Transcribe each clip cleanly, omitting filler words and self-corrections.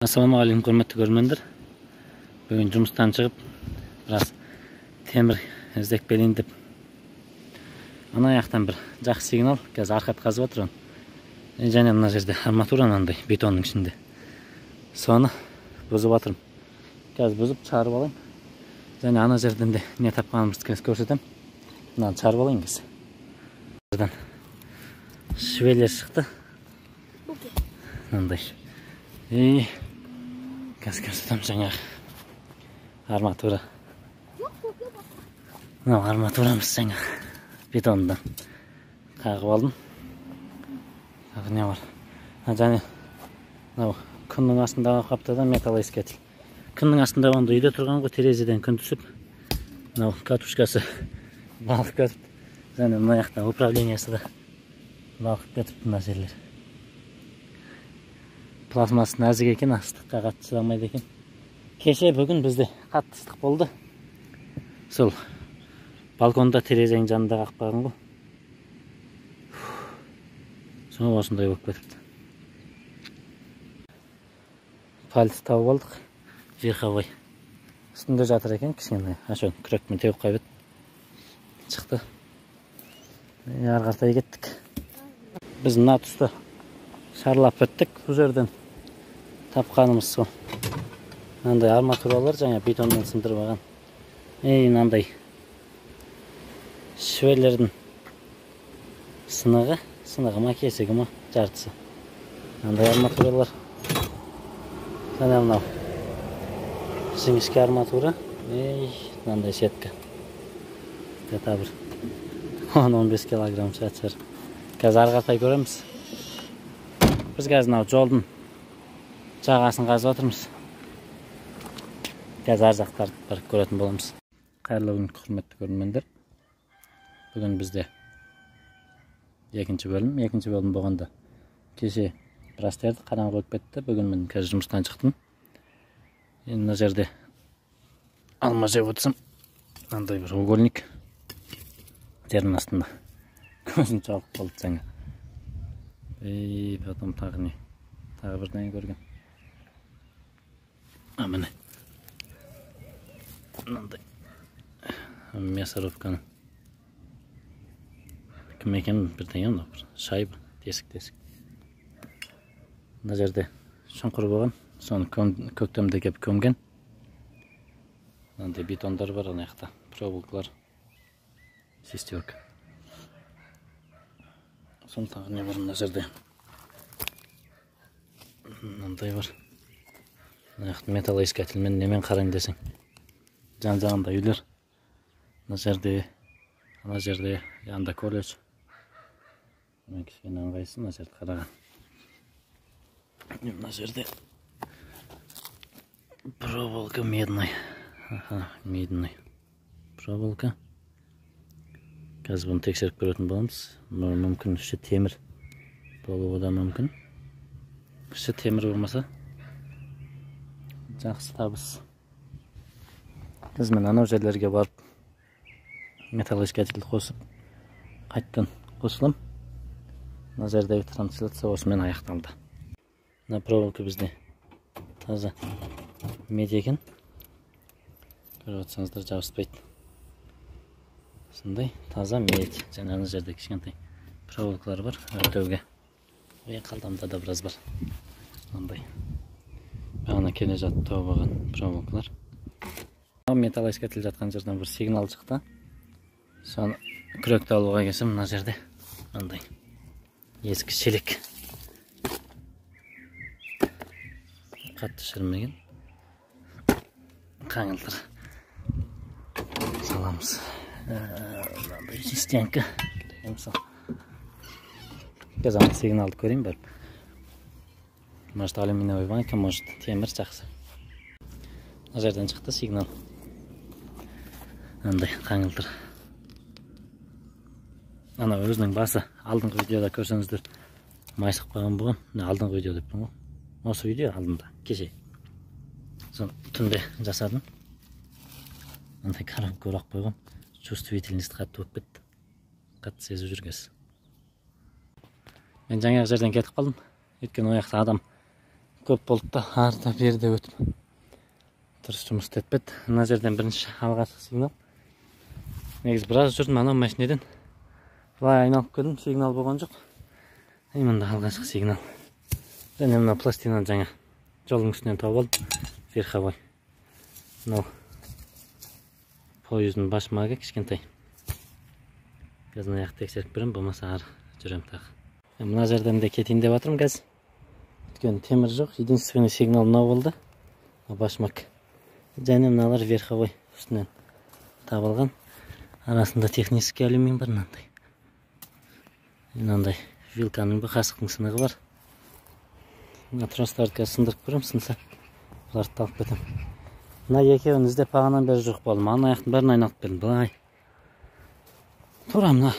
Ассалаумағалейкум, құрметті көрермендер. Бүгін жұмыстан шығып, біраз темір іздеп келейін деп. Ана жақтан бір жақсы сигнал, қазір арқат қазып жатыр оны. Және мына жерде арматура мынандай бетонның ішінде. Соны бұзып жатырмын. Қазір бұзып шығарып алайын. Және ана жерден де не тапқанымызды қазір көрсетемін. Мынаны шығарып алайын қазір. Жерден швеллер шықты. Мынандай. Қазір көрсетемін жаңағы арматура. Мынау арматурамыз жаңағы бетондан қағып алдым. Тағы не бар? Және мынау күннің астындағы қаптада металлоискатель. Күннің астында онда үйде тұрған ғой, терезеден күн түсіп, мынау катушкасы балқып кетіпті. Және мына жақта управлениясы да балқып кетіпті мына жерлер. Плазмасы нәзік екен, ыстыққа қатты шыдамайды екен. Кеше бүгін бізде қатты ыстық болды. Сол балконда терезенің жанында қақпаған ғой. Сол осындай болып кетіпті. Пальцы тауып алдық. Верховой. Үстінде жатыр екен кішкене. Ашон күрекпен теуіп қойып еді. Шықты. Ары қаратай кеттік. Біз мына тұсты шарлап біттік. Бұл жерден тапқанымыз сол. Мынандай арматуралар жаңа бетоннан сындырып алған. Мынандай швеллердің сынығы, сынығы ма, кесігі ма, жартысы. Мынандай арматуралар. Және мынау жіңішке арматура. Мынандай сетка. Где-то бір 10-15 килограмм шығар. Қазір ары қаратай көреміз. Біз қазір мынау жолдың жағасын қазып жатырмыз. Қазір ар жақтарды барып көретін боламыз. Қайырлы күн, құрметті көрермендер. Бүгін бізде екінші бөлім. Екінші бөлім болғанда кеше біраз тердік, қараңғы болып кетті. Бүгін мен қазір жұмыстан шықтым. Енді мына жерде алма жеп отырсам, мынандай бір угольник жердің астында көзін шалып қалды жаңа. Потом тағы не? Тағы бірдеңе көрген. Міне. Мынандай мясорубканы. Кім екен бірдеңе мынау бір шайба, тесік-тесік. Мына жерде шұңқыр болған, соны көктемде кеп көмген. Мынандай бетондар бар ана жақта, проволокалар, шестерка. Соны тағы не бар мына жерде? Мынандай бар. Мына жақта металлоискательмен немен қарайын десең. Жан-жағында үйлер. Мына жерде, ана жерде, анда колледж. Мен кішкене ыңғайсыз мына жерді қараған. Мына жерде проволока медный. Аха, медный проволока. Қазір бұны тексеріп көретін боламыз. Мүмкін іші темір болуы да мүмкін. Іші темір болмаса жақсы табыс. Қазір мен анау жерлерге барып металлоискательді қосып қайтадан қосыламын. Мына жердегі трансляция осымен аяқталды. Мына проволока бізде таза медь екен. Көріп отырсаңыздар, жабыспайды. Сондай таза медь. Және ана жерде кішкентай проволокалар бар өртеуге. Қалтамда да біраз бар. Мынандай. Бағана келе жатып тауып алған проволокалар. Металлоискатель жатқан жерден бір сигнал шықты. Соны күректі алуға келсем, мына жерде мынандай ескі шелек. Қатты шірімеген. Қаңылтыр саламыз. Мынандай жестянка. Қазір ана сигналды көрейін барып. Может алюминиевый банка, может темір жақсы. Мына жерден шықты сигнал. Мынандай қаңылтыр. Ана өзінің басы алдыңғы видеода көрсеңіздер майысып қалған болған. Мына алдыңғы видео деппін ғой. Осы видео алдында кеше. Соны түнде жасадым. Мынандай коробка орап қойған. Чувствительность қатты болып кетті. Қатты сезіп жүргенсіз. Мен жаңағы жерден кетіп қалдым. Өйткені ол жақта адам Көп болды да, арда берде өтіп дұрыс жұмыс істетпеді. Мына жерден бірінші алғашқы сигнал. Негізі біраз жүрдім, анау машинеден былай айналып келдім, сигнал болған жоқ. И мында алғашқы сигнал. Және мына пластинаны жаңа жолдың үстінен тауып алдым. Верховой. Мынау пойыздың башмагы кішкентай. Қазір мына жақты тексеріп көремін, болмаса ары жүремін тағы. Мына жерден де кетейін деп жатырмын қазір. Өйткені темір жоқ. Единственный сигнал мынау болды. Башмак. Және мыналар верховой үстінен табылған. Арасында технический алюминий бар мынандай. Мынандай вилканың бір қасықтың сынығы бар. Мына тростарды қазір сындырып көремін, сынса бұларды алып кетемін. Мына екеуін іздеп бағанадан бері жоқ болдым. Ана аяқтың бәрін айналып келдім былай. Тура мына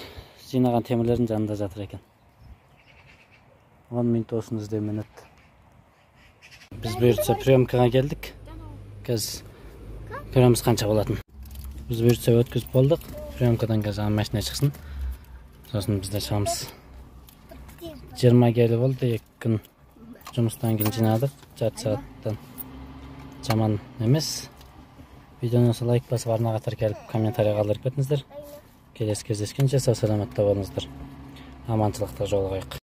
жинаған темірлердің жанында жатыр екен. 10 минут осыны іздеумен өтті. Біз бұйыртса приемкаға келдік. Қазір көреміз қанша болатын. Біз бұйыртса өткізіп болдық. Приемкадан қазір ана машина шықсын. Сосын біз де шығамыз. 20 келі болды. 2 күн жұмыстан кейін жинадық. Жарты сағаттан жаман емес. Видеоны лайк басып, арнаға тіркеліп, комментарий қалдырып кетіңіздер. Келесі кездескенше сау саламатта болыңыздар. Аманшылықта жолығайық.